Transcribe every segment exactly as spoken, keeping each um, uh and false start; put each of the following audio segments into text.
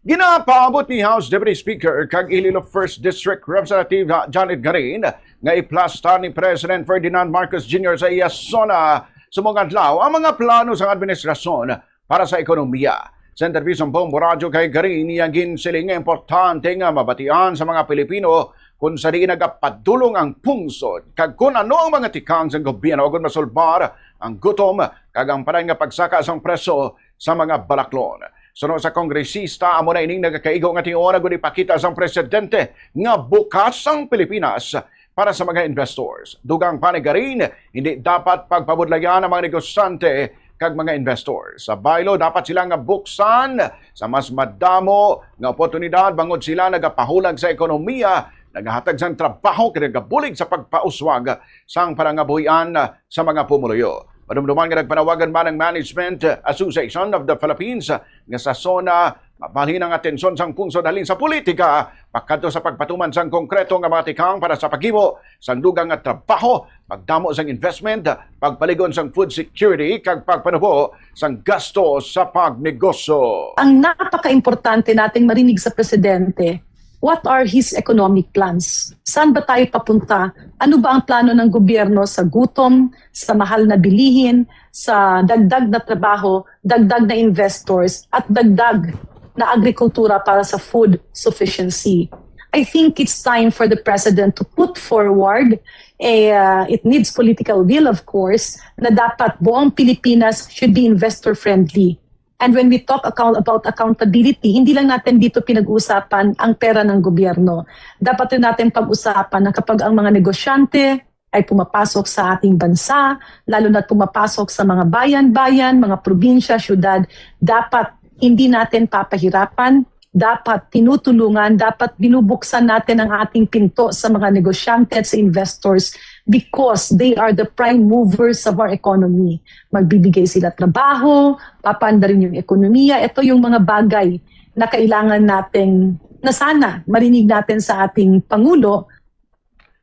Ginapaabot ni House Deputy Speaker kag Iloilo First District Representative Janet Garin nga iplastar ni President Ferdinand Marcos Junior sa iya SONA subong adlaw ang mga plano sang administrasyon para sa ekonomiya. Sa interview sang Bombo Radyo kay Garin, iya ginsiling nga importante nga mabatian sa mga Pilipino kung sa diin nagapadulong ang pungsod kag kung ano ang mga tikang sang gobyerno kon masulbar ang gutom kag ang panay nga pagsaka sang presyo sa mga balaklon. Suno sa kongresista, amo na ining nagakaigo nga tion agud ipakita sang presidente nga bukas ang Pilipinas para sa mga investors. Dugang pa ni Garin, hindi dapat pagpabudlayan ang mga negosyante kag mga investors. Sa baylo, dapat sila nga buksan sa mas madamo nga oportunidad bangod sila nagapahulag sa ekonomiya, nagahatag sang trabaho kag nagabulig sa pagpauswag sang panangabuhian sa mga pumuluyo. Madumduman nga nagpanawagan man ang Management Association of the Philippines nga sa SONA mabalhin ang atensyon sang pungsod halin sa politika pakadto sa pagpatuman sang konkreto nga mga tikang para sa paghimo sang dugang nga trabaho, pagdamo sang investment, pagpalig-on sang food security, kag pagpanubo sang gasto sa pagnegosyo. Ang napakaimportante nating marinig sa presidente, what are his economic plans? Saan ba tayo papunta? Ano ba ang plano ng gobyerno sa gutom, sa mahal na bilihin, sa dagdag na trabaho, dagdag na investors, at dagdag na agrikultura para sa food sufficiency? I think it's time for the president to put forward a, uh, it needs political will, of course, na dapat buong Pilipinas should be investor-friendly. And when we talk account about accountability, hindi lang natin dito pinag-uusapan ang pera ng gobyerno. Dapat rin natin pag-usapan na kapag ang mga negosyante ay pumapasok sa ating bansa, lalo na pumapasok sa mga bayan-bayan, mga probinsya, syudad, dapat hindi natin papahirapan, dapat tinutulungan, dapat binubuksan natin ang ating pinto sa mga negosyante at sa investors because they are the prime movers of our economy. Magbibigay sila trabaho, papaandarin yung ekonomiya. Ito yung mga bagay na kailangan natin, na sana marinig natin sa ating Pangulo.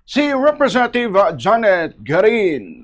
Si Representative Janet Garin.